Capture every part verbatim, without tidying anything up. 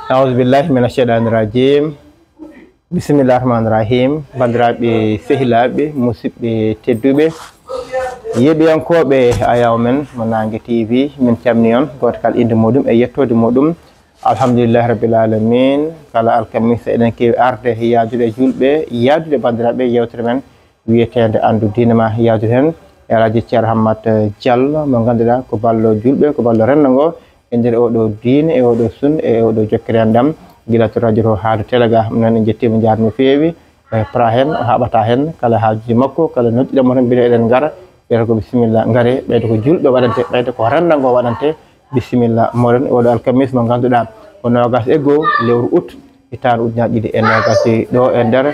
Auzubillahi mina sheytaani rajim. Bisimillahi rahmaani rahim. Banndiraaɓe sehilaaɓe, musidɓe tedduɓe, yeeɓiyankooɓe Ayaw men mo Naange T V, min calmini on, gooto kala innde muɗum e yettoode muɗum. Alhamdulillahi rabbil alamin. Kala alkamisa eɗen keewi arde yaadude e juulɓe, yaadude banndiraaɓe yewtere men wiyeteende Anndu Diine Ma, yaadude heen e Alhaji Ceerno Hammat Diallo, mo ngannduɗaa ko ballo juulɓe, ko ballo renndo ngo e nder oɗo diine, e oɗo sunna, e oɗo jokkere enɗam, gila to radio to haa to télé ga. Ɗum noon en njettiima, njaarniima no feewi. E, para heen, o haɓata heen kala haajuuji makko, kala nodduɗo mo tan, mbele eɗen ngara, ɓeyata ko bisimilla, ngare, ɓeyta ko juulɓe waɗante, ɓeyta ko renndo ngo waɗante, bisimilla moɗon. E oɗo alkamis mo ngannduɗaa ko noogas e goo lewru août, hitaande ujunaaji ɗiɗi e noogas e ɗo e nder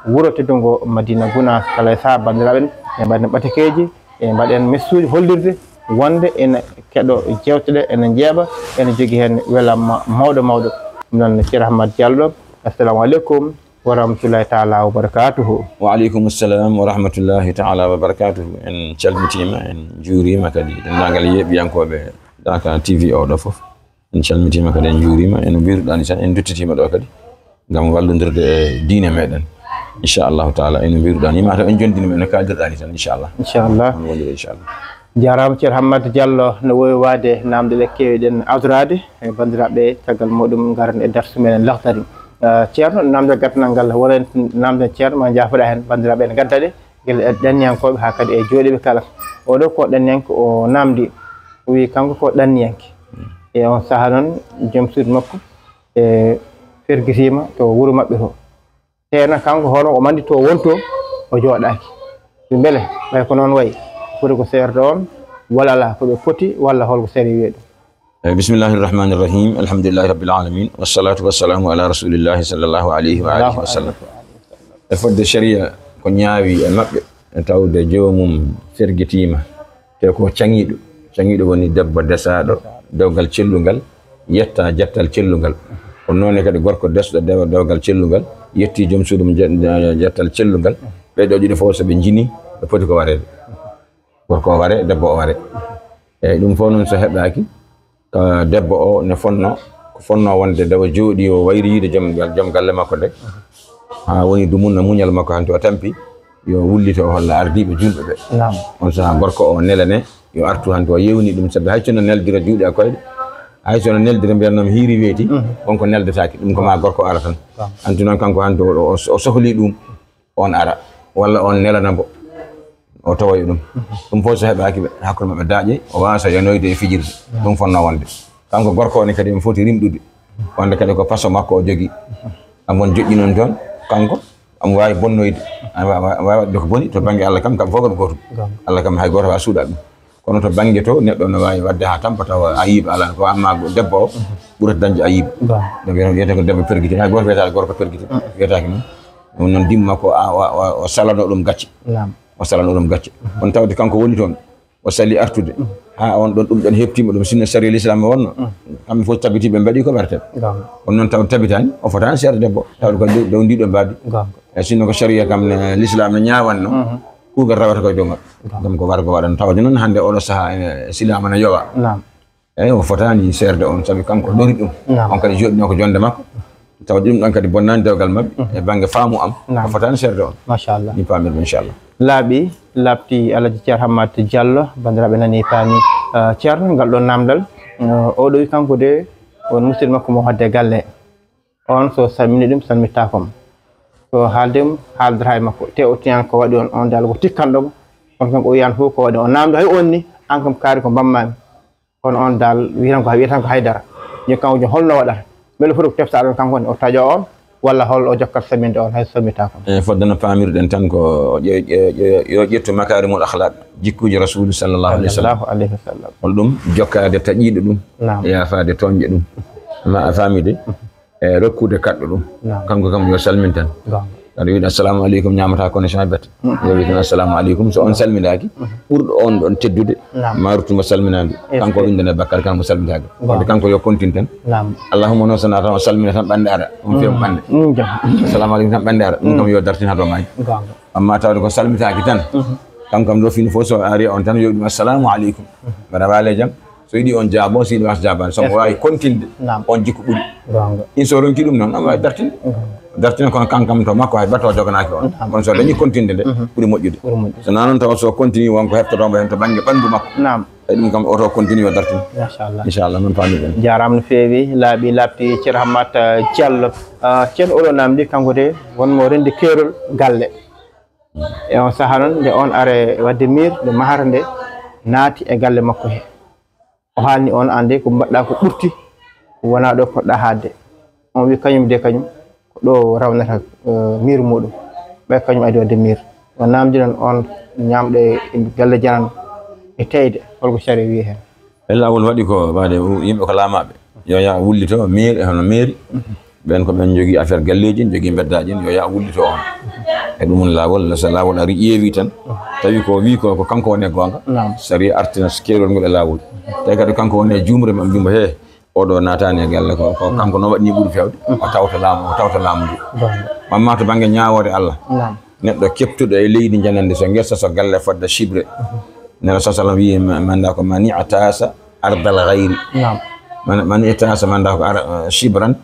wuro teddungo Madina Gunaas. Kala e sahaa, banndiraaɓe, en mbaɗen ɓatakeeji, en mbaɗen message hollirde wonde ene keɗo jeewte ɗe, ene njeeɓa, ene jogii heen welamma mawɗo mawɗo. Ɗum noon, Ceerno Hammat Diallo, assalamu aleykum wa rahmatullahi taala wa barakatuhu. Wa aleykum assalam wa rahmatullahi taala wa barakatuhu. En calmitiima, en njuuriima kadi denndaangal yeeɓiyankooɓe Daaka T V oɗo fof. En calmitiima kadi, en njuuriima, en mbiruɗaa ni tan, en duttitiima ɗo kadi ngam wallondirde e diine meɗen. Inchallahu taala, en mbiruɗaa ni, mataw en jondinima, en kaaldirɗaa ni tan, inchallah. Inchallah. On woniri, inchallah. Jaaraama, Ceerno Hammat Diallo, no wowi waade naamnde ɗe keewɗen awtoraade e banndiraaɓe, caggal muɗum ngaren e darsu meɗen Lahdari. Ah, Ceerno, naamnde gatnal ngal, wonani naamnde Ceerno, ma njaafoɗaa heen, banndiraaɓe ene ngadda ɗe, gila e ɗanniyankooɓe haa kadi e jooɗiiɓe kala. Oɗo ko ɗanniyanke, o naamndi, o wii kanko ko ɗanniyanke. E on sahaa noon, joom suudu makko e fergitiima to wuro maɓɓe to. Tee noon, kanko hono o mandi to wonto, o jooɗaaki. Mbele ɓay ko noon wayi, foti ko seerdo on, walla alaa, ko ɓe poti, walla holko sariya wiya ɗum? Eh, bismillahi rahmani rahim. Alhamdulillahi rabbil alamin. Wassalatu wassalamu ala rasulillahi sallallahu alayhi wa alihi wa sallam. E fodde sharia ko ñaawi e maɓɓe, e tawde joomum fergitiima, te ko caŋiiɗo. Caŋiiɗo woni debbo desaaɗo dewgal cellungal, yetta jettal cellungal. Ko noone kadi gorko desɗo dewa dewgal cellungal, yetti joom suudum je-, jettal cellungal. Ɓee ɗoo ɗiɗo fof, so ɓe njini, ɓe poti ko wareede. Gorko o ware, debbo o ware. Eyyi, ɗum fof noon so heɓaaki, ka debbo o ne fonno, ko fonno wonde nde o jooɗi, o wayri yiide joom, joom galle makko nde. Haa woni dumunna muñal makko, hanti o tampi, yo wullito, o holla ardiiɓe juulɓe ɓe. Naam. On sahaa gorko o nelane, yo artu, hanti o yewni ɗum, sabi hay so no neldira juuɗe e koyɗe, hay so no neldira mbiyan noon hiiri weeti, mhm, wonko neldetaake, ɗum ko ma gorko ara tan. Naam. Hanti noon kanko hanti o, o, o sohli ɗum. On ara, walla on nelana mbo, o tawoya ɗum. Ɗum fof so heɓaaki ɓe, hakkunde maɓɓe daaƴe, o waasa yanoyde e fijirde. Ɗum fotnoo wonde. Kanko gorko o ne kadi, omo foti rimɗude. Wonde kadi ko façon makko o jogii. Am won joƴƴi noon toon, kanko, omo waawi bonnoyde. Aɗa wa-, wa-, waawi waɗde ko boni, to bannge Allah kam, kam fof ko gootum. Goonga. Allah kam hay gooto waawaa suuɗaade ɗum. Kono to bannge to, neɗɗo no waawi waɗde haa tampa tawa ayiba alaa. Ko amma debbo o ɓurata dañde ayiba. Goonga. Ɗum wiyata, wiyata ko debbo pergiti. Hay gooto wiyata gorko pergiti. Mm. Wiyataake noon. Ɗum noon dimma ko a, o, o, o salano ɗum gacce. Naam. O salano ɗum gacce. Mm. On tawde kanko woni toon. O sali artude. Mm. Haa on ɗon, ɗum ɗon heɓtiima ɗum. Sinno sariya l'islam o wonno. Mm. Kamɓe fof tabitiiɓe mbaɗi ko ɓerten. Goonga. On noon taw tabitaani, o fotaani seerde debbo. Tawde ko dow, dow ndiɗo mbaadi. Goonga. E sinno ko sariya kam ne, l'islam ne ñaawanno. Mhm. Kuugal rawata koye dow maɓɓe. Goonga. Ɗum ko wargo waɗan. Tawde noon hannde oɗo sahaa, e, silaama no yowa. Naam. Eyyi, o fotaani seerde on, sabi kanko lori ɗum. Naam. On kadi jooɗinoo ko jonde makko. Tawde ɗum ɗon kadi bonnaani dewgal maɓɓe, mhm, e bannge faamu am. Naam. O fotaani seerde on. Machallah. Ni paamirmi, inchallah. Laaɓi, laaɓti Alhaji Ceerno Hammat Diallo, banndiraaɓe nani paami, eh, Ceerno, ngal ɗon naamndal. Eh, oɗo wi kanko de, on musidɗo makko mo hadde galle. On so salmini ɗum, salmittaako mo. So haalde mo, haaldata e makko. Te o tiyan ko waɗi on, on dal ko tikkanɗo mo. On kanko o wiyan fof ko waɗi on. Naamndo hay on ni, an kam kaari ko mbammaami. Kono on dal wiyan ko, wiyan ko haydara. Yo kanko jom holno waɗata? Mbele foti ko tefta ɗon kanko ne, o taƴo on, walla hol o jokkat salminde on, hay so salmittaako mo? E, fodde no paamirɗen tan ko ƴe-, ƴe-, ƴe-, yo ƴettu makaarimul akhlaq, jikkuuji Rasuulu sallallahu alayhi wa sallam. Sallallahu alayhi wa sallam. Hol ɗum jokkaade taƴiiɗo ɗum, naam, yaafaade tooñɗo ɗum. Ma a faami de? E rokkude kaɗɗo ɗum. Naam. Kanko kam yo salmin tan. Goonga. Aɗa wiya assalamu aleykum, ñaamata connexion e bette. Mhm. Yo wiya tan assalamu aleykum. So on salminaaki, mhm, ɓurɗo on ɗon teddude, naam, ma ruttumo salminaandu. Est-ce que kanko windane bakkar, kanko salmitaade. Goonga. Wonde kanko yo kontin tan. Naam. Allahumma noon so naata o salmina tan ɓannde ara. On feewa, mhm, ɓannde. Mm, jam. Assalamu aleykum tan ɓannde ara. Ɗum, mm, kam yo dartin haa to maaji. Goonga. Amma tawde ko salmitaaki tan, mhm, kanko kam ɗo fini fof so ari on tan yo ɗum assalamu aleykum. Mhm. Mbaɗa waale jam. So yiɗi on jaabo, so yiɗi wasa jaabaani. So mo waawi continde, on jikku ɓuri. In so ronki ɗum noon, am waawi dartinde. Dartinde kono kankam to makko hay bato joganaaki on. Kono so dañi continde nde, ɓuri moƴƴude. So naa noon tawa so continue won ko heɓtotoomo heen to bannge ɓanndu makko. Naam. E ɗum kam oto continue o dartinde. Machallah. Inchallah, noon paami ɗum. Jaaraama no feewi, laaɓi laaɓti Ceerno Hammat, eh, Diallo. Ah, Ceerno oɗo namdi kanko de won mo renndi keerol galle. E on sahaa noon nde on are waɗde miir, nde mahata nde naati e galle makko he. O haalni on aan de ko mbaɗɗa ko ɓurti, wonaa ɗo poɗɗa haadde. On wi kañum de kañum, ko ɗo rawnata, eh, miir muɗum. Ɓay kañum adi waɗde miir. O namdi noon on ñaamɗo e galle janan e teyde, holko sariya wi heen? E laawol waɗi ko waɗde yimɓe ko laamaaɓe. Yo yaa wullito miir e hono meeri. Ɓen ko ɓen jogii affaire galleeji, en jogii mbeddaaji, en yo yaa wullito on. E ɗum woni laawol, so laawol ari ƴeewi tan, tawi ko wi ko, ko kanko woni e goonga. Naam. Sariya artina keerol ngol e laawol. Tawi kadi kanko woni e juumre, ɓe mbii mo, "He, oɗo naataani e galle ko, ko kanko no waɗni ɓuri feewde." O tawta laamu, o tawta laamu ngu. Bon. Mamma to bannge ñaawoore Allah. Naam. Neɗɗo keɓtuɗo e leydi njanandi, so ngesa, so galle fodde chibre. Nela sa sallam wi, ma-, manda ko, "Man i'tasa ardal ghayri." Naam. Man, man i'tasa, manda ko, ar-, shibran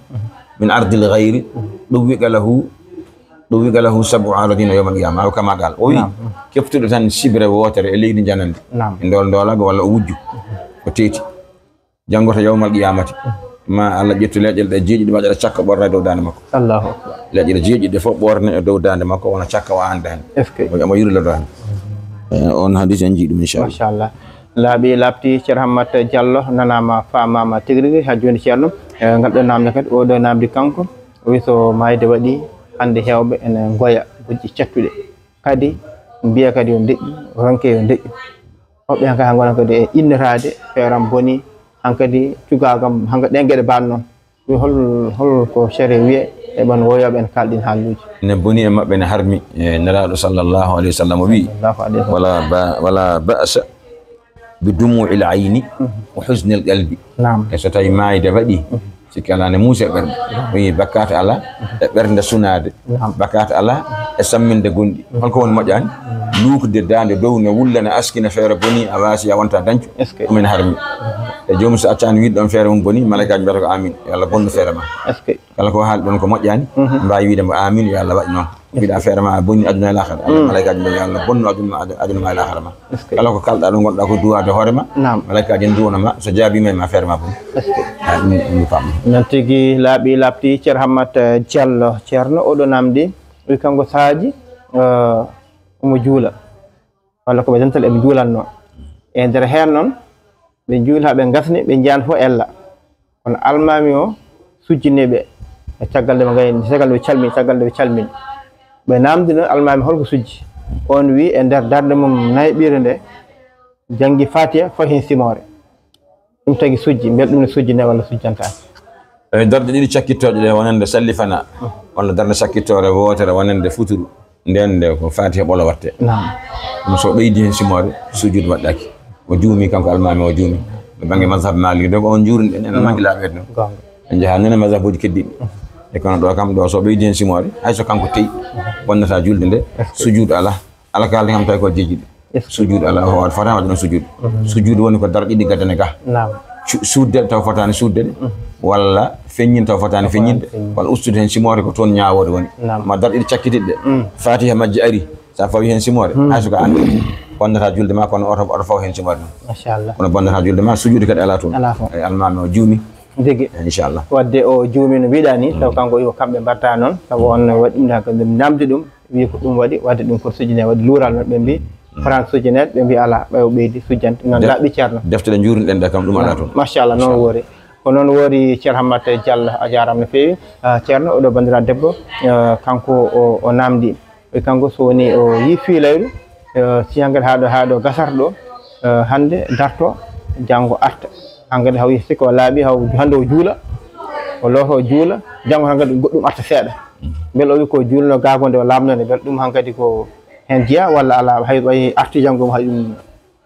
min ardil ghayri. Ɗum wiga lahu, ɗum wiga lahu sab'u aradina yawmal qiyama. Aw kama qal. O wi, naam, keɓtuɗo tan chibre wootere e leydi njanandi. Naam. E ndol ndolago walla o wujju. O teeti. Janngo to yawmal qiyamati, ma Allah ƴettu leƴƴel ɗe jeeɗiɗi, ma ɗe cakka ɓorna e dow daande makko. Allahu akbar. Leƴƴel jeeɗiɗi ɗe fof ɓorne e dow daande makko, wona cakka o anda hen. Est-ce que? Omo, omo yurlata hen. Eh, on hadis en jii ɗum, inchallah. Machallah. Laaɓi laaɓti, Ceerno Hammat Diallo, nanaama, faamaama tigi rigi, haa jooni, Ceerno. Eh, ngal ɗo namde kadi, oɗo namdi kanko, o wi so maayde waɗi, hannde heewɓe ene ngoya bojji cattuɗe. Kadi mbiya kadi yo ndeƴƴu, ronke yo ndeƴƴu. Woɓɓe heen kadi ngona kadi e inniraade, feere am boni, hankadi cukaagu am, hankadi ɗeen geɗe mbaɗa noon. Ɗum hol, hol ko sariya wiye e ɓen woyooɓe en kaalɗin haaluuji? Ne boni e maɓɓe, ne harmi. E Nelaaɗo sallallahu alayhi wa sallam o wi, sallallahu alayhi wa sallam. Wala ba-, wala ba'sa bi dumu'il ayni wa huznil qalbi. Naam. E so tawi maayde waɗi, sikki alaa ne muusi e ɓernde. Naam. O wi bakkaat alaa e ɓernde sunaade. Naam. Bakkaat alaa e samminde gonɗi. Holko woni moƴƴaani? Luukde daande dow ne wulla, ne askina feere boni, a waasi, a wonta dañco. Est-ce que? Ɗum ene harmi. E joomum so accaani wiide ɗon feere mum boni, malaykaaji mbiyata ko amin, yo Allah bonnu feere ma. Est-ce que? Kala ko haali ɗon ko moƴƴaani, mbaawi wiide mo amin, yo Allah waɗ noon. Mbiɗa feere ma boni aduna e laakhara. Allah, malaykaaji mbiya yo Allah bonnu aduna ma, aduna ma e laakhara ma. Est-ce que? Kala ko kalɗa ɗum, gonɗa ko duwaade hoore ma, naam, malaykaaji en duwano ma, so jaabiima e ma feere ma boni. Est-ce que? Ha, ɗum, ɗum mi faam. Noon tigi laaɓi laaɓti, Ceerno Hammat, eh, Diallo. Ceerno, oɗo namdi, wi kanko sahaaji, eh, omo juula. Walla ko ɓe dental eɓe juulanno. E nder heen noon, ɓe juuli haa ɓe ngasni, ɓe njiyan fof ella. Kono almaami o sujjini ɓe. E caggal nde ɓe ngayni, caggal nde ɓe calmini, caggal nde ɓe calmini. Ɓe namdi noon almaami holko sujji. On wi e nder darnde mum nayɓire nde, janngi Fatiha, fawi heen simoore. Ɗum tagi sujji, mbel ɗum ne sujji ne walla sujjantaake? E darɗe ɗiɗi cakkittooɗe ɗe, wonande salli fana, walla darnde cakkittoore wootere wonande futuru, nden nde ko Fatiha ɓolo watte. Naam. Ɗum so ɓeydi heen simoore, sujuudu waɗɗaaki. O juumi kanko almaami, o juumi. E bannge mazhab Maliki, donc on njuurinɗen, enen manki laaɓeede noon. Goonga. En njaha noon e mazhabuuji keddiiɗi. E kono ɗo kam, ɗo so ɓeydi heen simoore, hay so kanko teyi, bonnata julde nde, sujuudu alaa. Alkaalde kam tawi ko jeejiɗi. Est-ce que? Sujuudu alaa, o fota waɗde ɗum sujuudu. Mhm. Sujuudu woni ko darɗe ɗiɗi gaddane ga. Naam. Su-, suudde taw fotaani suudde ɗe, walla feññinde taw fotaani feññinde, feññinde, walla ustude heen simoore, ko toon ñaawoore woni. Naam. Ma darɗe ɗiɗi cakkitiɗe ɗe. Mm. Fatiha majji ari, sa fawi heen simoore, hay so ko an bonnata julde ma, kono oto, oto faw heen simoore ɗum. Machallah. Kono bonnata julde ma, sujuudu kadi alaa toon. Alaa toon. Eyi, almaami o juumi. Tigi. Inchallah. Wadde o juumi no mbiɗa ni, taw kanko o wi ko kamɓe mbaɗta noon, sabu on waɗi ɗum, namdi ɗum. Wi ko ɗum waɗi, wadde ɗum foti sujjine, waɗi luural noon, ɓe mbi, mm, Farans sujjineede, ɓe mbi alaa, ɓay o ɓeydi sujjante, noon laaɓi Ceerno. Defte ɗe njuurinɗen ɗe kam, ɗum alaa toon. Machallah, noon woori. Ko noon woori Ceerno Hammat Diallo, a jaaraama no feewi. Ah, Ceerno, oɗo banndiraaɗo debbo, ah, kanko o, o namdi. E kanko so woni o yii fiilayru, ah, si hankkadi haa ɗo, haa ɗo gasata ɗo, ah, hannde darto, janngo arta. Hankkadi haw sikka o laaɓi, haw hannde o juula, o looto o juula, janngo hankkadi goɗɗum arta seeɗa. Mbele o wi ko juulno gaago nde o laamno nde, mbele ɗum hankkadi ko heen jeyaa walla alaa, hay ɓay arti janngo hay ɗum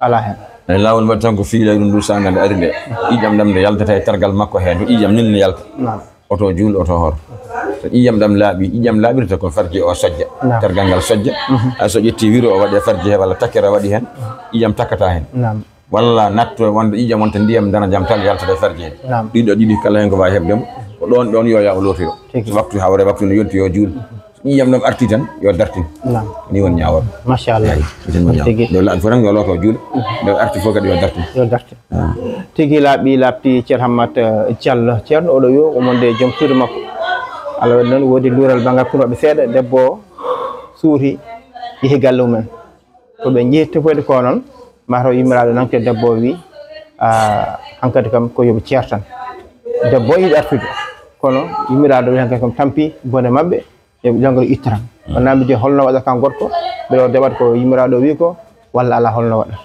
alaa heen? Eyi, laawol mbaɗi tan ko fiilayru ndu saanga nde ari nde, ƴiiƴam ɗam nde yaltata e tergal makko heen, to ƴiiƴam nini ne yalta. Naam. Oto juul, oto hor. So ƴiiƴam ɗam laaɓi, ƴiiƴam laaɓirta ko farji o sojja. Naam. Tergal ngal sojja. Mhm. Hay so ƴetti wiro o waɗi e farji he walla takkere o waɗi heen, ƴiiƴam takkata heen. Naam. Walla natto e wonde ƴiƴam wonta ndiyam dana jam tan yaltude ferjeede. Naam. Ɗiɗo ɗiɗi kala heen ko waawi heɓde mo. Ko ɗoon ɗoon yo yaa o lootoyo. Tigi. So waktu hawre waktu no yonti yo juul. So ƴiƴam ɗam arti tan yo dartin. Naam. Ni won ñaawol. Machallah. Eyi, ɗum woni ñaawol. Tigi. Nde laaɓi fof tan yo looto juul. Nde arti fof kadi yo dartin. Yo dartin. Ah. Tigi laaɓi laaɓti Ceer Hammat, eh, Diallo. Ceerno oɗo yo o monde joom suudu makko. Allah waɗi noon woodi luural banngal kunoɓe seeɗa, debbo o suuti yehi galle mumen. Ko ɓe njehi tefoyde ko noon, mataw yummiraaɗo nanke debbo o wi, "Ah, hankadi kam ko yoɓe ceer tan." Debbo o yiɗi artude, kono yummiraaɗo wi hankadi kam tampi bone maɓɓe, yoɓe janngo ittoran. O naamndi holno waɗata kan gorko, mbeɗa o deɓat ko yummiraaɗo wi ko, walla alaa holno waɗata?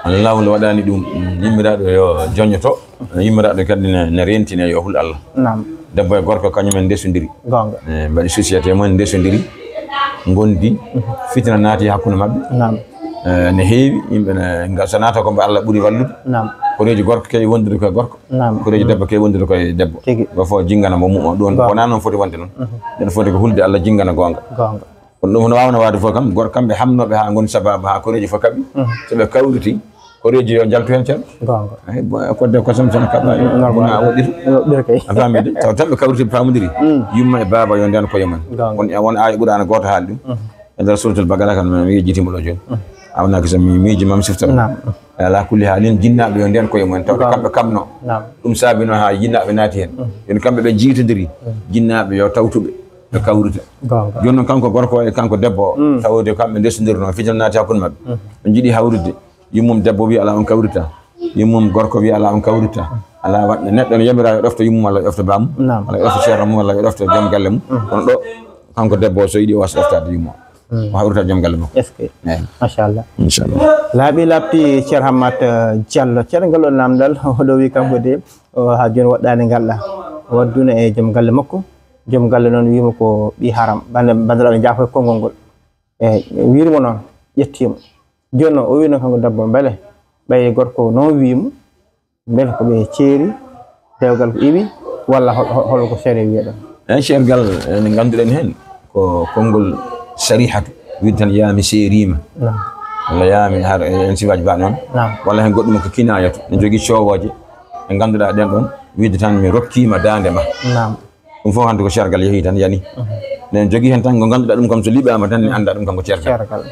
Alaa, laawol waɗaani ɗum. Yummiraaɗo yo joñoto, yummiraaɗo kadi ne, ne rentine yo hul Allah. Naam. Debbo e gorko kañumen ndesondiri. Goonga. Eh, mbaɗi société mum ndesondiri, ngondi, fitina naati hakkunde maɓɓe. Naam. Eh, ne heewi, yimɓe ne, nga-, so naata ko mbo Allah ɓuri wallude. Naam. Koreeji gorko keewi wondude koye gorko. Naam. Koreeji debbo keewi wondude koye debbo. Tigi. Ɗo fof jinngana mo mumo ɗon. Goonga. Wonaa noon foti wonde noon. Mhm. Nden foti ko hulde Allah jinngana goonga. Goonga. Kono ɗum no waawno waɗde fof kam, gorko kamɓe hamnooɓe haa ngoni sababu haa koreeji fof kaɓi. Mhm. So ɓe kawriti, koreeji yo njaltu heen ceerno. Goonga. Ay, bo-, kodde kosam tan kaɓa, normal. Wona a woɗɗitu. Woɗɗira kay. A faami de? Taw tan ɓe kawriti, ɓe paamondiri. Mm. Yumma e baaba yo nden koye mum. Goonga. Won, won aaya Qur'aana gooto haali ɗum. Mhm. E nder Suuratul Baqara kan, mi yejjitimo ɗo jooni. Mhm. A wonaa ko so mi miijo ma mi siftora. Naam. Ala kulli haalin, jinnaaɓe yo nden koye mum. Tawde kamɓe kamno. Naam. Ɗum saabino haa jinnaaɓe naati heen. Mhm. Yo kamɓe ɓe jiitondiri. Mhm. Jinnaaɓe yo tawtuɓe, ɓe kawrita. Goonga. Jooni noon kanko gorko o e kanko debbo o, mm, tawde kamɓe ndesondirno, fitina naati hakkunde maɓɓe. Mhm. Ɓe njiɗi hawrude. Yummum debbo wi alaa on kawrita. Yummum gorko wi alaa on kawrita. Alaa waɗde neɗɗo ne yamiraa yo ɗofto yummum walla yo ɗofto baamum. Naam. Walla yo ɗofto ceerno mum walla yo ɗofto joom galle mum. Mm. Kono ɗo kanko debbo o so yiɗi o wasa ɗoftaade yummum. Mm. O hawrita joom galle makko. Est-ce que? Eyi. Machallah. Inchallah. Laaɓi laaɓti Ceer Hammat, eh, Diallo. Ceer ngal ɗo namdal, oɗo wi kanko de, o haa jooni waɗɗaani ngal ɗa. O wadduna e joom galle makko. Joom galle noon wiima ko ɓii haram. Bande, bandiraɓe njaafo e konngol ngol. Eyi, wiiri mo noon, ƴettii mo. Jooni noon, o wiino kanko debbo, mbele ɓay gorko noon wii mo, mbele ko ɓe ceeri, dewgal ko iwi, walla hol-, hol-, hol ko sere wiye ɗon? Eyi, ceergal, eh, nde ngannduɗen heen, ko konngol sarihatu, wiide tan, "Yaa mi seeriima." Naam. Walla, "Yaa mi," har, eh, en sifaaji ba noon. Naam. Walla heen goɗɗum ko kinaayatu, ne jogii coowooje, ɗe ngannduɗaa ɗen ɗon, wiide tan, "Mi rokkiima daande ma." Naam. Ɗum fof hannde ko ceergal yehi tan, yani. Mhm. Ne jogii heen tan ko ngannduɗaa ɗum kam so liɓaama tan, mi annda ɗum kam ko ceergal. Ceergal.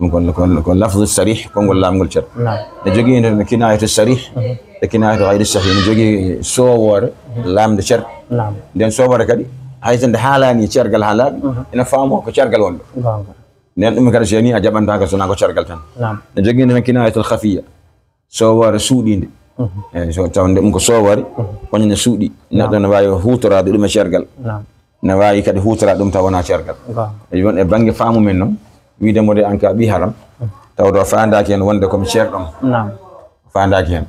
Ɗum ko, ko, ko lafdu sarih, konngol laamngol cer. Naam. Ne jogii heen kinayatu sarih, mhm, e kinayatu gayri sahih. Ne jogii soowoore, mhm, laamde cer. Naam. Nden soowoore kadi, hay so nde haalaani ceergal haa laaɓi, mhm, ina faamoo ko ceergal wonɗo. Goonga. Nden ɗum kadi so yani a jaɓantaako so wonaa ko ceergal tan. Naam. Ne jogii heen kinayatul khafiya. Soowoore suuɗiinde. Mhm. Eyi, so taw nde ɗum ko soowoore, mhm, kono ne suuɗi. Naam. Neɗɗo ne waawi huutoraade ɗum e ceergal. Naam. Ne waawi kadi huutoraade ɗum taw wonaa ceergal. Goonga. E won e bannge faamu men noon, wiide mo de an ka ɓii haram, mhm, tawde o faandaaki heen wonde ko mi ceerɗo mo. Naam. O faandaaki heen.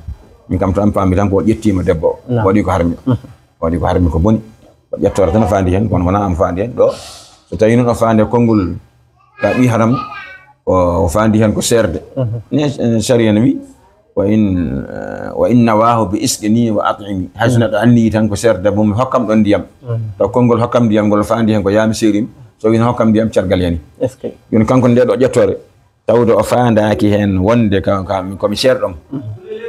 Min kam tan paami tan ko o ƴettiima debbo o. Naam. Waɗi ko harmi. Mhm. Waɗi ko harmi ko boni. O ƴettoore tan o faandi heen, kono wonaa omo faandi heen. Ɗo, so tawii noon o faandi e konngol ka ɓii haram, o, o faandi heen ko seerde. Mhm. Ne, eh, sariya ne wi, "Wa in, eh, wa in nawaahu bi isqini wa at'imi." Hay so, mhm, neɗɗo anniyii tan ko seerde, debbo mum hokkam ɗon ndiyam. Mhm. Taw konngol hokkam ndiyam ngol faandi heen ko yaa mi seerim. So wino hokkam ndiyam, ceergal yani. Est-ce que? Jooni kanko nde ɗo ƴettoore, tawde o faandaaki heen wonde ka, ka, ko mi ceerɗo mo. Mhm.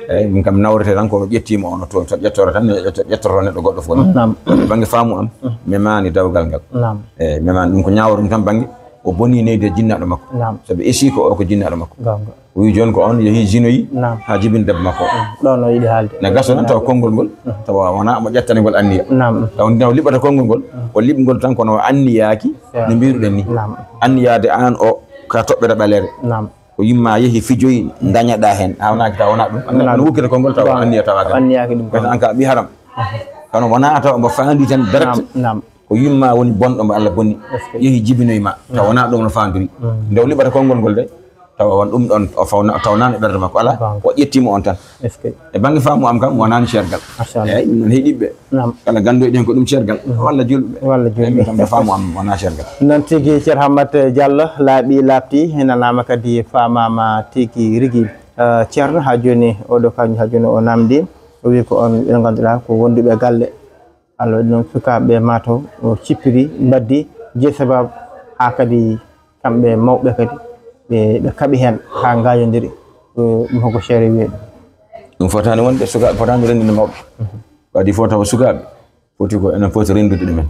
Eyi, min kam nawrete tan ko ƴettiima on to, to ƴettoore tan, ƴetto-, ƴettoto neɗɗo goɗɗo fof noon. Naam. Bannge faamu am, mhm, memaani dawgal ngal. Naam. Eyi, memaani ɗum ko ñaawre ɗum tan bannge, o bonii neydi e jinnaaɗo makko. Naam. Sabu esi ko o ko jinnaaɗo makko. Goonga. O wi jooni ko on yehi jinoyi, naam, haa jibini debbo makko o. Mm. Ɗon o yiɗi haalde. Ne gasa noon tawa konngol ngol, mhm, tawa wonaa mo ƴettani ngol anniya. Naam. Tawa nde o liɓata konngol ngol, mhm, o liɓi ngol tan kono o anniyaaki, ewa, no mbiruɗen ni. Naam. Anniyaade aan o ka toɓɓere ɓaleere. Naam. Ko yumma yehi fijoyi, dañaɗaa heen. Hawnaaki tawa wonaa ɗum. Wonaa ɗum. Anniya no wukkita konngol tawa, goonga, anniya tawaaka. Anniyaaki ɗum. Kono an ka ɓii haram. Mhm. Kono wonaa tawa mbo faandi tan direct. Naam, naam. Ko yumma woni bonɗo mo Allah bonni. Est-ce que? Yehi jibinoyi ma. Tawa, mm, wonaa ɗum no faandiri. Mm. Nde o liɓata konngol ngol de, tawa won ɗum ɗon o fawna-, o tawnaano ɓernde makko. Alaa, goonga, o ƴettiimo on tan. Est-ce que? E bannge faamu am kam, wonaani ceergal. Machallah. Eeyi, ɗum noon heɗiiɓe. Naam. Kala gannduɗo heen ko ɗum ceergal. Mm. Walla juulɓe. Walla juulɓe. Eeyi, min kam, e faamu am, wonaa ceergal. Noon tigi, Ceer Hammat Diallo, laaɓi laaɓti, nanaama kadi faamaama tigi rigi. Eh, Ceerno, haa jooni, oɗo kañum haa jooni o naamndi, o wi ko on ɓe ngannduɗaa ko wonduɓe galle. Allah waɗi noon sukaaɓe ɓe mataw o cippiri, mbaddi, jeyi sababu haa kadi kamɓe mawɓe kadi ɓe, ɓe kaɓi heen haa ngaayondiri. Ɗum hoko ceere wiye ɗum? Ɗum fotaani wonde sukaaɓe, fotaani renndinde mawɓe. Ko adii fof tawa sukaaɓe foti ko enen foti renndude ɗumen.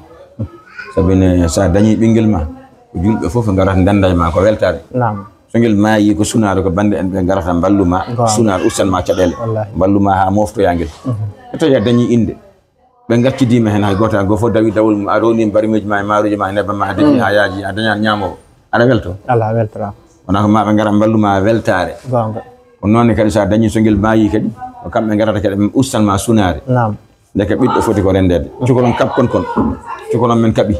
Sabu ne, so a dañii ɓinngel ma, ko juulɓe fof ngarata ndennda e ma, ko weltaare. Naam. So ngel maayi, ko sunaare, ko bannde en ɓe ngarata mballu ma, sunaare ustan ma caɗeele. Wallaahi. Mballu ma haa mooftoyaa ngel. E tawi a dañii innde, ɓe ngaccidiima heen, hay gooto, hay gooto fof dawi dawol mum, a rowni barimeeji ma e maaroji ma e nebam ma, a defi haa yaaji, a dañaani ñaamoowo. Aɗa welto? Alaa, weltoraama. Wonaa ko ma ɓe ngara mballu ma weltaare. Goonga. Ko noon ne kadi, so a dañii, so ngel maayi kadi, ko kamɓe ngarata kadi, ɓe ustan ma sunaare. Naam. Ndeke ɓiɗɗo foti ko renndeede. Cukalon kaɓ kon kon. Cukalon men kaɓi.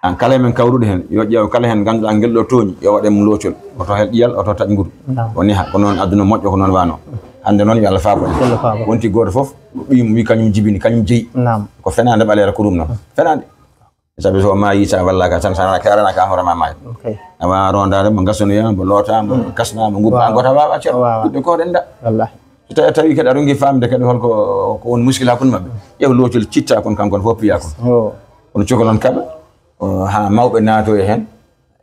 Aan kala e men kawruɗo heen, yo ƴeew kala heen ngannduɗaa ngel ɗo tooñi, yo waɗe mum loocol. Oto hel ƴiyal, oto taƴ nguru. Naam. O neha, ko noon aduna moƴƴo, ko noon wano. Hannde noon yo Allah faabo en. Yo Allah faabo. Wonti gooto fof, ko ɓiy mum wi kañum jibini, kañum jeyi. Naam. Ko fenaande ɓaleere ko ɗum noon. Fenaande. Sabi so maayi, sa wallaka tan, sa rana ka, rana ka hoore ma maayi. Ok. Awa rondaade mo gasanoya, mo loota, mo kasna, mo ngubba, waaw, goto waawa ceerno. Waaw. Ɓiɗɗo ko renda. Wallahi. So tawi, tawi kadi aɗa ngi famde kadi holko ko woni muskila hakkunde maɓɓe. Ƴeew loocol citta kon, kanko fof piya kon. Oh. Kono cukalon kaɓa, o, ha mawɓe naato e hen,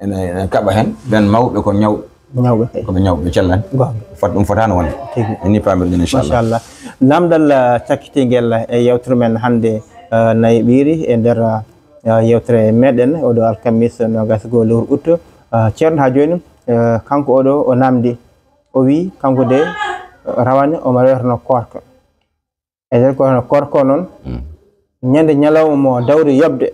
ene, ene kaɓa hen, ɓen mawɓe ko ñaw-, ñawɓe kay. Ko ɓe ñawɓe cellani. Goonga. Fot-, ɗum fotaano wonde. Tigi. Ni pamirɗen, inchallah. Machallah. Namdal, ah, cakkitingel e yewtere men hannde, ah, nayi ɓiiri e nder, ah, yewtere meɗen oɗo alkamis nogas goo lewru août. Ah, ceerno ha jooni, ah, kanko oɗo o namdi, o wi kanko de, ah, rawane omo rewrano koorka. E nder ko hono koorko noon, mm, ñande ñalawma mo dawri yoɓde,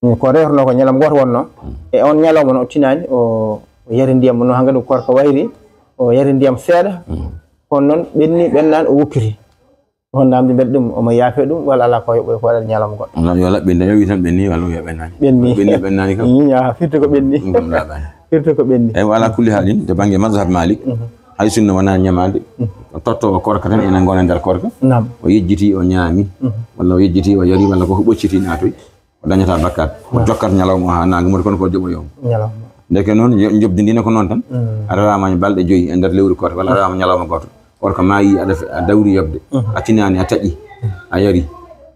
mm, ko rewruno ko ñalawma gooto wonno. Mm. E on ñalawma noon o tinaani, o, o yari ndiyam, no hannde ɗum koorko wayri, o yari ndiyam seeɗa. Mm. Kono noon ɓenni, ɓennaani, o wukkiti. On namdi mbele ɗum, omo yaafe ɗum, walla alaa ko yoɓoy ko waɗata ñalawma goɗɗo. Walla yo laɓɓinde, yo wi tan ɓenni, walla yo ɓennaani. Ɓenni. Ɓenni, ɓennaani kam. Mm, yaa, firti ko ɓenni. Ɗum ɗum laaɓaani. Firti ko ɓenni. Eyi, wa ala kulli haalin, to bannge mazhab Malik, mhm, hay sunna wonaa ñamaande, mhm, o totto o koorka tan, ina ngona nder koorka. Naam. O yejjiti, o ñaami, mhm, walla o yejjiti, o yari, walla ko ɓocciti naatoy, o dañata bakkaat. Naam. O jokkat ñalawma o haa naange mori, kono ko joɓoyomo. Ñalawma. Ndeke noon, yo-, njoɓdi ndi ne ko noon tan. Mm. A rewama balɗe joyi e nder lewru koorka, walla a rewama ñalawma gooto. Koorka maayi, aɗa fe-, a dawri yoɓde, mhm, a tinaani, a taƴi, mhm, a yari,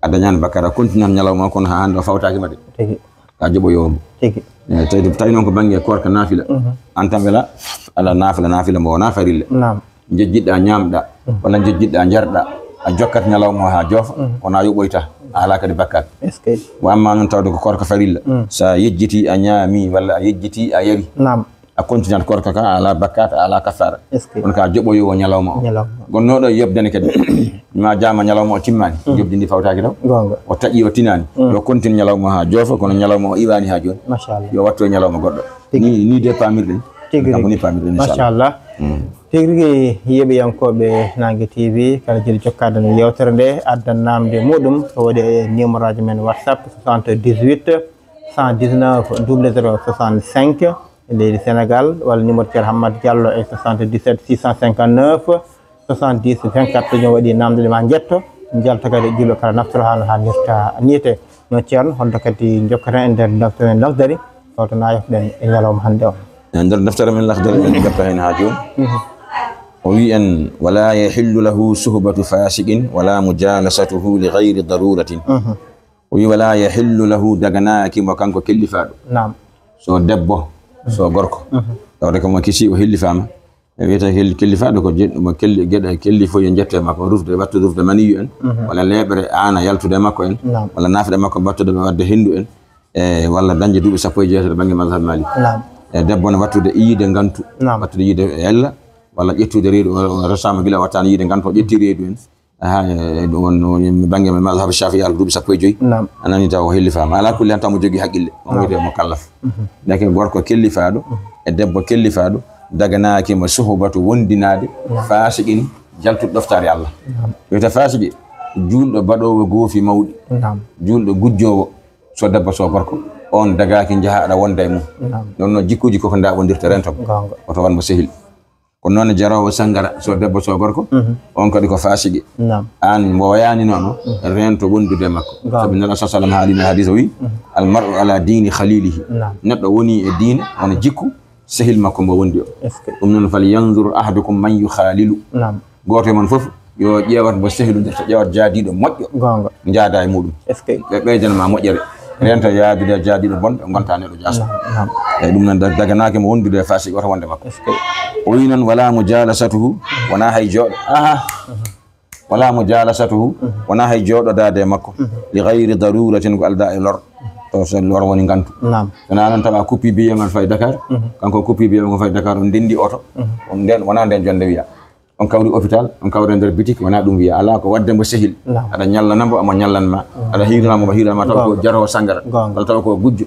a dañaani bakkaat, a continue ñalawma o, kono haa hannde o fawtaaki ma de. Tigi. Ka joɓoyomo. Tigi. Eyi, tawi, tawi noon ko bannge koorka naafila. Mhm. Aan tan wela, ala naafila, naafila mbo wonaa farilla. Naam. Njejjitɗa, ñaamɗa, mhm, walla njejjitɗa, njarɗa, a jokkat ñalawma o haa joofa, mhm, kono a yoɓoyta, a alaa kadi bakkaat. Est-ce que? Wa amma noon tawde ko koorka farilla, mhm, so a yejjiti, a ñaami, walla a yejjiti, a yari. Naam. A continue koorka ka, a alaa bakkaat, a alaa kaffaara. Est-ce que? Kono ka joɓoyowo ñalawma o. Ñalawma. Gonnooɗo e yoɓde ne kadi. Ma jaama ñalawma o timmaani. Mm. Yoɓdi ndi fawtaaki taw. Goonga. O taƴi, o tinaani. Mm. Yo continue ñalawma haa joofa, kono ñalawma o iwaani haa jooni. Machallah. Yo wattu e ñalawma goɗɗo. Tigi. Ni, ni de pamirɗen. Tigi. Kanko ni pamirɗen, inchallah. Machallah. Mm. Tigi rigi, yeeɓiyankooɓe Naange T V, kala jiɗi jokkaade no yewtere nde, addan namde muɗum, so waɗi e numéro aji men WhatsApp, soixante-dix-huit, cent dix-neuf, double zéro soixante-cinq. E leydi Sénégal, walla numéro Ceerno Hammat Diallo e soixante-dix-sept six cent cinquante-neuf soixante-dix vingt-quatre, ɗum waɗi namde ɗe ma njetto, njalta kadi e juulɓe kala naftoro haa no haanirta niite. No Ceerno, holto kadi njokkaten e nder deftere men Laxdari, holto na yofɗen e ñalawma hannde o? E nder deftere men Laxdari, en jokka heen haa jooni. Mhm. O wi en, "Wala yahillu lahu suhbatu fasiqin wala mujalasatuhu li gayri daruratin." Mhm. O wi, "Wala yahillu lahu", daganaaki mo kanko kellifaaɗo. Naam. So debbo, so gorko. Mhm. Tawde ko mo kisi o hellifaama. E wiyata hel-, kellifaaɗo ko je-, mo kelli-, geɗe kelli fof yo njetto e makko, rufde, wattude rufde maniyu en, mhm, walla neeɓre aana yaltude e makko en, naam, walla naafde e makko, battude ɓe waɗde henndu en, e walla dañde duuɓi sappo e jeetati bannge mazhab Malik. Naam. E debbo ne wattude yiide ngantu, naam, wattude yiide ella, walla ƴettude reedu, o, o resama gila wattaani yiide ngantu, o ƴetti reedu en. Aha, e, e, ɗum wonno bannge men mazhab Shafi'i, hala duuɓi sappo e joyi. Naam. A nani taw o hellifaama. Ala kulli hal, taw mo jogii haqqille. O, naam, wiyetee mukallaf. Mhm. Ndeke gorko kellifaaɗo, mhm, e debbo kellifaaɗo, daganaaki mo suhbatu wondinaade, naam, fasiqin, jaltuɗo ɗoftaare Allah. Naam. Wiyetee fasiqi, juulɗo baɗoowo goofi mawɗi. Naam. Juulɗo gujjoowo, so debbo so gorko, on dagaaki njaha aɗa wonda e mum. Naam. Ɗum noon jikkuuji koko ndaaɓondirta rento. Goonga. Oto won mo sehil. Ko noon jaroowo sanngara, so debbo, so gorko, mhm, on kadi ko faasiqi. Naam. Aan mbo wayaani noon, mhm, reento wondude e makko. Naam. Sabi Nulaaɗo sallallaahu alayhi wa sallam haalino e hadiis o wi, mhm, "Al mar'u ala diini khalilihi." Naam. Neɗɗo woni e diine, wona jikku sehil makko mbo wondi o. Est-ce que? Ɗum noon, "Fal yanzur ahadukum man yukhalilu." Naam. Gooto e mon fof, yo ƴeewat mbo sehilindirta, ƴeewat jaadiiɗo moƴƴo. Goonga. Njaada e muɗum. Est-ce que? Ɓe ɓeydan ma moƴƴere. Rento yaadude e jaadiiɗo bonɗo, ngonta neɗɗo jaaso. Naam, naam. Eyi, ɗum noon da-, daganaaki mo wondude e faasiq oto wonde makko. Est-ce que? O wi noon, "Wala mujalasatuhu", wonaa hay jooɗo. Aha. "Wala mujalasatuhu", wonaa hay jooɗodaade e makko. "Li gayri daruratin", ko aldaa e lor. To so lor woni ngantu. Naam. So wonaa noon tawa kuppi biye man fay Dakar, kanko kuppi biye man fay Dakar, on ndenndi oto. On nden, wonaa nden jonde wiya. On kawri hôpital, on kawri nder bitik, wonaa ɗum wiya. Alaa ko wadde mbo sehil. Naam. Aɗa ñallana mbo, amo ñallan ma. Aɗa hiirna mbo, hiirna ma, taw ko jaroowo sangara. Goonga. Walla taw ko gujjo.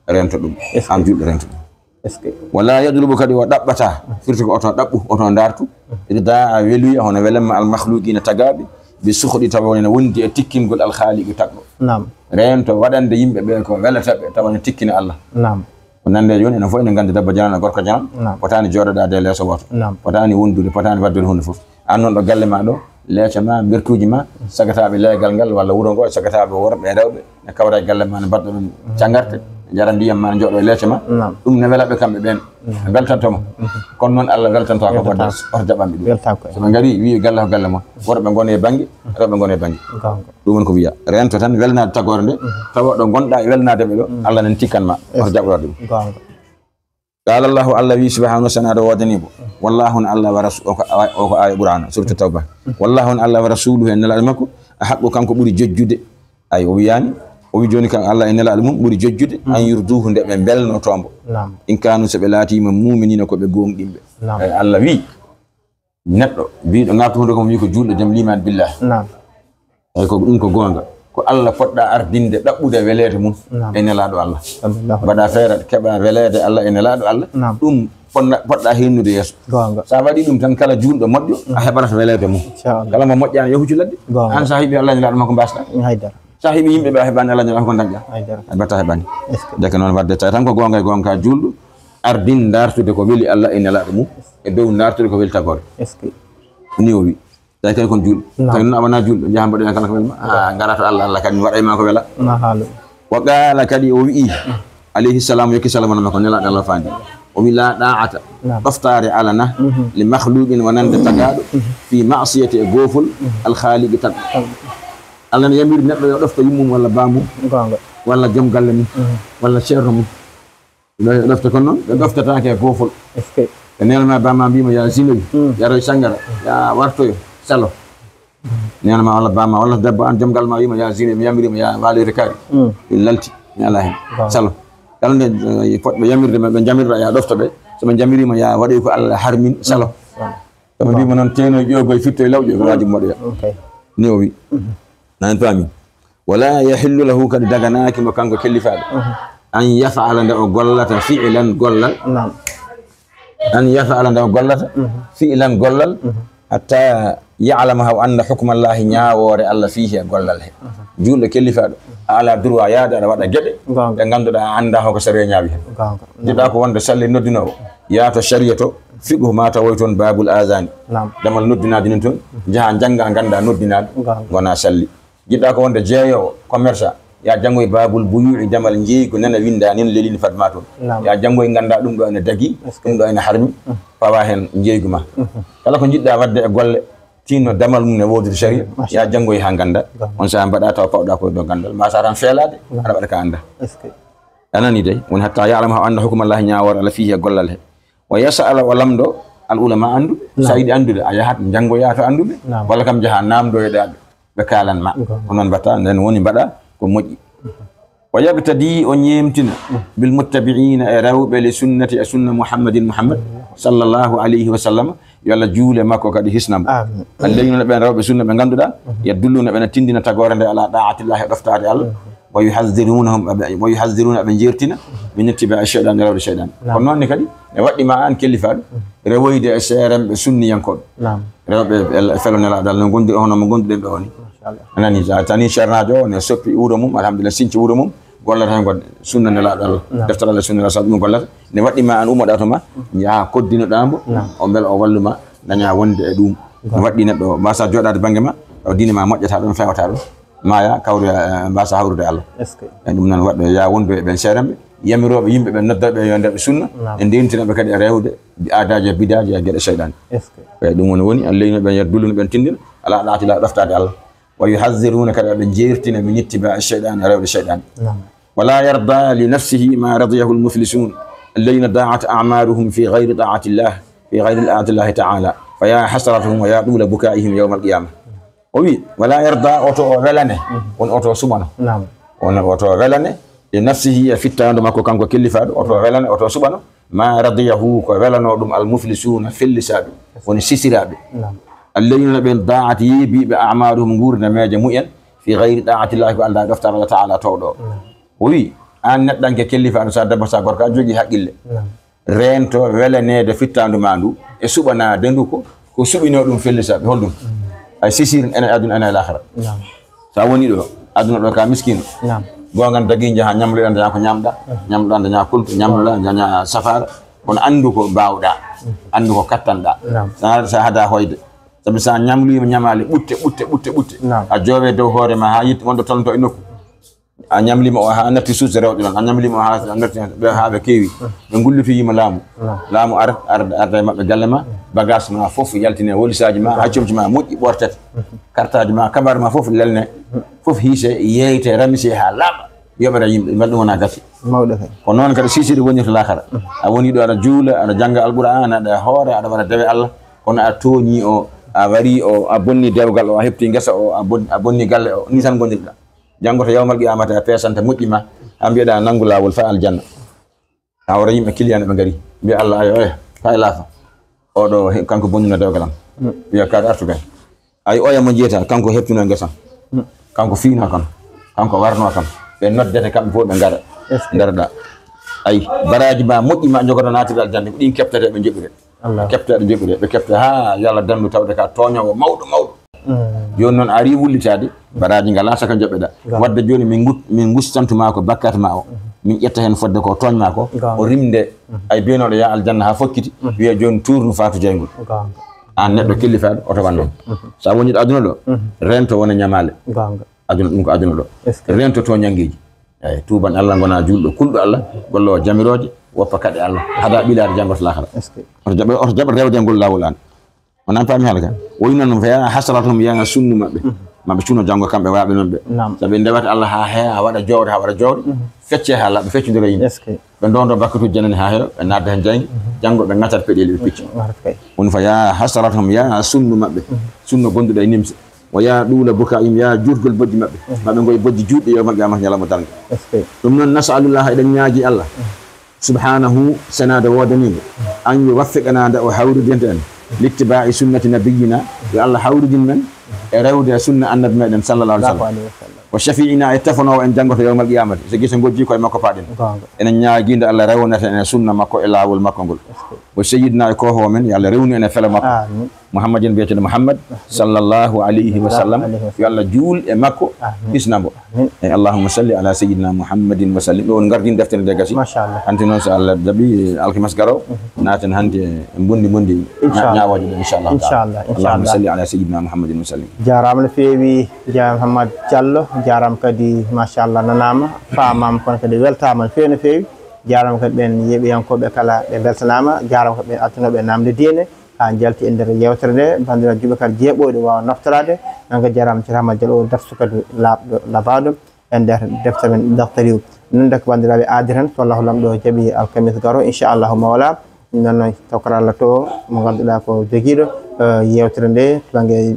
Rento ɗum. Est-ce que? Aan julɗo rento ɗum. Est-ce que? "Wala yadlubu", kadi o ɗaɓɓata. Firti ko oto ɗaɓɓu, oto ndaartu. "Irdaa" weluya, hono welamma, "al makhluqina", tagaaɓe. "Bi sukhdi", tawa ene wondi e tikkingol "al khaliqi", tagɗo. Naam. Rento waɗande yimɓe ɓe ko welata ɓe, tawa ene tikkina Allah. Naam. Ko nande jooni, enen fof enen nganndi debbo janano, gorko janano. Naam. Potaani jooɗodaade e leeso wooto. Naam. Potaani wondude, potaani waɗdude huunde fof. Aan noon ɗo galle ma ɗo, leece ma, mbertuuji ma, sagataaɓe leegal ngal walla wuro ngo, sagataaɓe worɓe e rewɓe, ne kawra e galle ma, ne mbaɗɗo ɗum cangarte, njara ndiyam ma, njooɗo e leece ma. Naam. Ɗum ne wela ɓe kamɓe ɓeen. Naam. Weltanto mo. Kono noon Allah weltanto ko. Weltanto. Wadde oto jaɓanɓe ɗum. Weltanto. So ɓe ngari, wi'i galle ko galle mon. Worɓe ngone e bannge, rewɓe ngone e bannge. Goonga. Ɗum woni ko wiya. Rento tan welnaade tagoore nde, tawa ɗo ngonɗa e welnaade ɓe ɗo, Allah nan tikkan ma. Oto jaɓoraade ɗum. Goonga. Qala Allahu, Allah wi subhanahu wa ta'ala, woodani mo. "Wallahu", Allah wa rasu-, o ko awa-, o ko aaya Qur'aana, suratu Tawba. "Wallahu", Allah wa rasuluhu, e nelaaɗo makko, "ahaqqu", kanko ɓuri jojjude. Ay, o wiyaani, o wi jooni kan Allah e nelaaɗo mum ɓuri jojjude, "an yurduhu", nde ɓe mbelno tombo. Naam. "In kanu", so ɓe laatiima, "mu'minina", ko ɓe goongɗinɓe. Naam. Ay, Allah wi, neɗɗo biiɗo ŋaatu hunde ko mo wi ko juulɗo jam liman billah. Naam. Eyi, ko ɗum ko goonga. Ko Allah poɗɗa ardinde ɗaɓɓude weleede mum. Naam. E nelaaɗo Allah. Sallallahu. Mbaɗa feere keɓa weleede Allah e nelaaɗo Allah. Naam. Ɗum ponna-, poɗɗa hennude yeeso. Goonga. So a waɗi ɗum tan, kala juulɗo moƴƴo, a heɓata weleede mum. Inchallah. Kala mo moƴƴaani, yo huccu ladde. Goonga. Aan so a heɓi Allah e nelaaɗo makko mbaasɗa. Haydara. So a heɓi yimɓe ɓe a heɓaani Allah e nelaaɗo ko dañƴa. Haydara. A heɓata heɓaani. Est-ce que? Ndeke noon wadde tawi tan ko goonga e goonga ka juulɗo. Ardin ndaartude ko weli Allah e nelaaɗo mum, e dow ndaartude ko weli tagoore. Est-ce que? Ni o wi. Tawi kay kon juulɗo. Naam. Tawi noon a wonaa juulɗo, njaha mbaɗoya kala ko weli ma. Ah, ngara to Allah, Allah kadi mi waɗay ma ko wela. Ma haalu. Wa qala, kadi o wi'i, alayhi salam, yokki salama ma ko nelaaɗo Allah faandi. O wi, "La da'ata, naam, ɗoftaare alana, mhm, li makhluqin, wonande tagaaɗo, mhm, fi ma'siyati, e goofol, mhm, al khaliqi, tagɗo." Tagɗo. Allah ne yamiri neɗɗo yo ɗofto yummum walla baamum, goonga, walla joom galle mum, mhm, walla ceerno mum. Ɓe ɗofta kono noon, ɓe ɗoftataake e goofol. Est-ce que? Ɓe neelma bama mbima ya zinoy, mm, yaroy sangara, ya wartoyo, salo. Neelma walla bama walla debbo an joom galle ma wima ya zinoy, mi yamirima ya waaloyde kaari. Mm. Ɓe lalti, mi ala heen. Waaw. Salo. Kala nde, eh, potɓe yamirde ma, ɓe jamirɗa ya ɗofta ɓe. So ɓe jamirima ya waɗoy ko Allah harmin, salo. Mm. Waaw. So ɓe mbima noon teenoy ƴoogoy, fittoy lawƴoy, ko wajibi moɗoya. Ok. Ni o wi. Mhm. Nan paami. Wala yahillu lahu, kadi daganaaki mo kanko kellifaaɗo, mhm, an yaf'ala, nde o gollata, fi'lan, gollal. Naam. An yaf'ala, nde o gollata, mhm, fi'lan, gollal, mhm, hatta ya'lama, haa o annda hukmallahi, ñaawoore Allah, fiihi, e gollal he. Mhm. Juulɗo kellifaaɗo, a ala droit yaade aɗa waɗa geɗe, goonga, ɗe ngannduɗaa a annda hoko sariya ñaawi hen. Goonga. Jiɗɗa ko wonde salli noddinoowo, yaa to sariya to, fiqhu ma tawoy toon babul azani. Naam. Damal noddinaade nin toon, njaha njannga, ngannda noddinaaɗo, goonga, ngona salli. Jiɗɗa ko wonde jeeyoowo, commerçant, ya janngoy babul buyu'i, damal njeeygu, nana winnda nin lelini fadma toon. Naam. Ya janngoy ngannda ɗum ɗo ene dagi, est-ce que, ɗum ɗo ene harmi, mm, fawa heen njeeygu ma. Mhm. Kala ko njiɗɗa waɗde e golle, tinno damal mum ne woodiri sariya, machallah, ya janngoy haa ngannda. Goonga. On saha mbaɗa taw pawɗa koye ɗo ganndal, mbasa tan feelaade, naam, aɗa waɗa ka annda. Est-ce que? A nani dey, woni hatta ya'lama, haa o annda hukmallahi, ñaawoore Allah, fiihi, e gollal he. Wa yas'ala, o lamndo al ulama annduɓe. Naam. So a yiɗi anndude, a yahat njanngoya to annduɓe. Naam. Walla kam njaha naamndoyoɗaa ɓe, ɓe kaalan ma. Goonga. Ko noon mbaɗta, nden woni mbaɗa ko moƴƴi. Wa yaqtadi, o ñeemtina, mm, bil muttabi'ina, e rewɓe, li sunnati, e sunna Muhammadin Muhammad, sallallahu alayhi wa sallam, yo Allah juule makko kadi hisna mo. Amin. An leynuno ɓen rewɓe sunna ɓe ngannduɗaa, mhm, yadulluuna ɓe na tinndina tagoore nde ala da'atillahi, e ɗoftaade Allah. Mhm. Wa yuhadhdhirunahum, aɓe, wa yuhadhdhiruna, aɓe jeertina, min ittiba'i shaytan, rewde shaytan. Naam. Kono noon ne kadi, ne waɗɗi ma aan kellifaaɗo, mhm, rewoyde e seeremɓe sunniyankooɓe. Naam. Rewɓe e felo nelaaɗo Allah no ngonndiri hono mo ngonnduɗen ɗo ni. Machallah. A nani, so a tani ceernaajo o, ne soppi wuro mum, alhamdulillah, sinci wuro mum, gollata heen ko sunna nelaaɗo Allah. Naam. Deftere Allah, sunna nelaaɗo, ɗum gollata. Ne waɗɗi ma aan ummoɗaa to ma, njaha koddinoɗaa mbo, naam, o mbela o wallu ma, daña wonde e ɗum. Goonga. Ne waɗɗi neɗɗo mbasa jooɗaade bannge ma, taw diine ma moƴƴata ɗum, fewata ɗum. Maya, kawru, eh, mbasa hawrude Allah. Est-ce que? E ɗum noon waɗɗo ya wondu e ɓen seeremɓe, yamirooɓe yimɓe ɓen, noddooɓe yo nder ɓe sunna, naam, e ndeentinooɓe kadi e rewde aadaaji e bidaaji e geɗe seyɗaane. Est-ce que? E ɗum woni, woni, an leynuɓe ɓen, yo dulluno ɓen tinndina, ala ɗaati la ɗoftaade Allah. Wa yuhadhdhiruna, kadi aɓe jeertina min ittiba'i shaytan, rewde seyɗaane. Naam. ولا يرضى لنفسه ما رضيه المفلسون الذين ضاعت أعمارهم في غير طاعة الله، في غير طاعة الله تعالى، فيا حسرتهم ويا طول بكائهم يوم القيامة. O wi, wala yarda, oto o welane, won oto o suɓano. Naam. Won oto o welane, e nafsihi, e fittaandu makko kanko kellifaaɗo, oto o welane, oto o suɓano. Ma radiyahu, ko welano ɗum al muflisuuna, fellisaaɓe, woni sisiraaɓe. Naam. Alladina ɓen daa'at yeebiiɓe a'maaluhum, nguurdameeje mumen, fi gayri daa'atillahi, ko aldaa ɗoftaare Allah ta'ala towɗo. Naam. O wi, aan neɗɗanke kellifaaɗo, sa debbo, sa gorko, a jogii haqqille. Naam. Reento welaneede fittaandu ma ndu e suɓanaade ndu ko, ko suɓinoo ɗum fellisaaɓe. Holɗum? Ay sisir ene aduna ene alaakhira. Naam. So a woni ɗo, aduna ɗo ka miskiino. Naam. Goonga dagi njaha ñamloɗa daña ko ñamɗa, ñamloɗa daña kulto, ñamloɗa daña safaara. Kono anndu ko mbaawɗa, anndu ko kattanɗa. Naam. Sa, sa hada hoyde. Sabi sa ñamloyima ñamaale ɓutte, ɓutte, ɓutte, ɓutte. Naam. A joowe dow hoore ma ha yitte wonde tolnto e nokku. A ñamlima o ha natti suusde rewɓe ɗon, a ñamlima o ha natti ɓe, ha ɓe keewi. Ɓe gullitoyima laamu. Laamu ar-, ar-, arda e maɓɓe galle ma, bagage ma fof yaltine, walisaaji ma, haccomji ma moƴƴi ɓortete, kartaaji ma, kabar ma fof lelne, fof hiise, yeeyte, ramise ha laaɓa, yoɓere yimɓe, mbaɗa ɗum wona gasi. Mawɗo kay. Ko noon kadi sisiri wonirta laakara. A woni ɗo aɗa juula, aɗa jannga Alqur'aana, aɗa hoora, aɗa waɗa dewe Allah, kono a tooñi o, a wari o, a bonni dewgal o, a heɓti ngesa o, a bon-, a bonni galle o, ni tan ngonirɗa. Janngo to yawmal qiyamata a peesanta moƴƴi ma, haa mbiyeɗa nanngu laawol faa aljanna. Haa wara yimɓe kiliyan ɓe ngari, mbiya Allah, "Ayo, oya, faa e laafa. Oɗo he-, kanko bonnino dewgal am." Wiya, "Kaɗa artu kay." Ay oya mo jeyata, kanko heɓtuno ngesa. Kanko fiino kam. Kanko warno kam. Ɓe noddete kamɓe fof ɓe ngara. Est-ce que? Ngarɗa. Ay, baraji ma moƴƴi ma jogoto natirde aljanna, ko ɗin keɓtete ɓe joɓɓude. Allah. Ɓe keɓta ɓe joɓɓude. Ɓe keɓta haa yo Allah dandu tawde ka tooñoowo mawɗo, mawɗo. Mm. Jooni noon a ari wullitaade, baraji ngala saka joɓɓeɗa. Ngam. Wadde jooni min ngut-, min gustantuma ko bakkat ma o. Min ƴetta heen fodde ko tooñ ma ko. Ngam. O rimde ay benoɗo ya aljanna haa fokkiti. Wiya jooni tuurnu faatu jeyngol. Ngam. Aan neɗɗo kellifaaɗo, oto waɗ noon. Mhm. So a woni ɗo aduna ɗo, mhm, reento wona ñamaale. Goonga. Aduna ɗum ko aduna ɗo. Est-ce que? Reento to ñanngeeji. Eeyi, tuuban Allah, ngona juulɗo, kulɗo Allah, gollowo jamirooje, woppa kaɗe Allah, hada ɓilaade janngo to laakara. Est-ce que? Oto jaɓa, oto jaɓa rewde ngol laawol aan. On a faami haala ka? O wi noon, fa ya hasratahum, ya sunnu maɓɓe. Mhm. Maɓe cuno janngo kamɓe waaɓe noon ɓe. Naam. Sabi ndewata Allah haa heewa, waɗa joowde, haa waɗa joowde. Mhm. Fecce haa laaɓa, feccondira yimɓe. Est-ce que? Ɓe ndondo bakkatuuji janani haa heewa, ɓe naatda heen jayge, janngo ɓe ŋatat peɗeeli, ɓe picca. Ŋatat kay. Woni fa ya hasratahum, ya sunnu maɓɓe, sunno gonduɗo e nimse. Wa ya ɗuula bukaa'ihim, ya juutgol bojji maɓɓe. Maɓe ngoy bojji juutɗi yawmal qiyamah, ñalawma darnga. Est-ce que? Ɗum noon, nas'alullaha, eɗen ñaagi Allah, subhanahu, senaade woodaniiɗo, an yuwaffiqana, nde o hawridinta en, littiba'i sunnati nabiyyina, yo Allah hawridin men e rewde e sunna annabi meɗen sallallahu alaihi wasallam. Wa shafi'ina, e tefanoowo en janngo to yawmal qiyamati. So gese ngojji koye makko paaɗen. Goonga. Enen ñaagiinde Allah rewnata en e sunna makko e laawol makko ngol. Est-ce que? Wa sayyidina, e koohoo men, yo Allah rewnu en e felo makko. Amiin. Muhammadin, biyeteeɗo Muhammad, sallallahu alayhi wa sallam. Sallallahu alayhi wa sallam. Yo Allah juul e makko, amiin, hisna mbo. Amiin. E allahumma salli ala sayyidina Muhammadin wa sallim. Ɗo on ngardin deftere nde gasi. Machallah. Hannde noon, so Allah jaɓi, alhamis garo, mhm, naaten hannde e mbondi mbondi. Inchallah. Ña-, ñaawooje ɗo, inchallah taala. Inchallah, inchallah. Allahumma salli ala sayyidina Muhammadin wa sallim. Jaaraama no feewi, Yaya Hammat Diallo, jaaraama kadi, machallah, nanaama, faamaama, kono kadi weltaama no feewi, no feewi. Jaaraama kadi ɓeen yeeɓiyankooɓe kala, ɓe mbeltanaama. Jaaraama kadi ɓeen addunoɓe naamnde diine, haa njalti e nder yeewtere nde. Banndiraaɓe juɓe kala jeeɓooɗo waawa naftoraade. Noon kadi jaaraama Ceerno Hammat Diallo, o darsu kadi laaɓɗo, labaaɗo. E nder defte men, darta riiw. Noon de ko banndiraaɓe aadi tan, so Allahu Laamɗo jaɓi alkamis garo, inchallahu mawla. Noon noon, tokora Allah to, mo ngannduɗaa ko jogiiɗo, eh, yeewtere nde, to bannge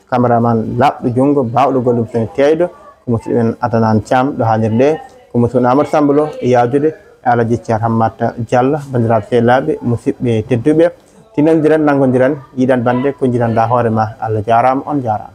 cameraman laaɓɗo junngo, baawɗo golle mum, teeyɗo, ko musidɗo men Adnan Thiam ɗo haalirde, ko musidɗo Amadou Samba Lo, yaadude e Alhaji Ceerno Hammat Diallo, banndiraaɓe sehilaaɓe, musidɓe tedduɓe, tinondiren, nanngondiren, yiɗan bannde, ko njiɗanɗaa hoore ma. Allah jaaraama, on jaaraama.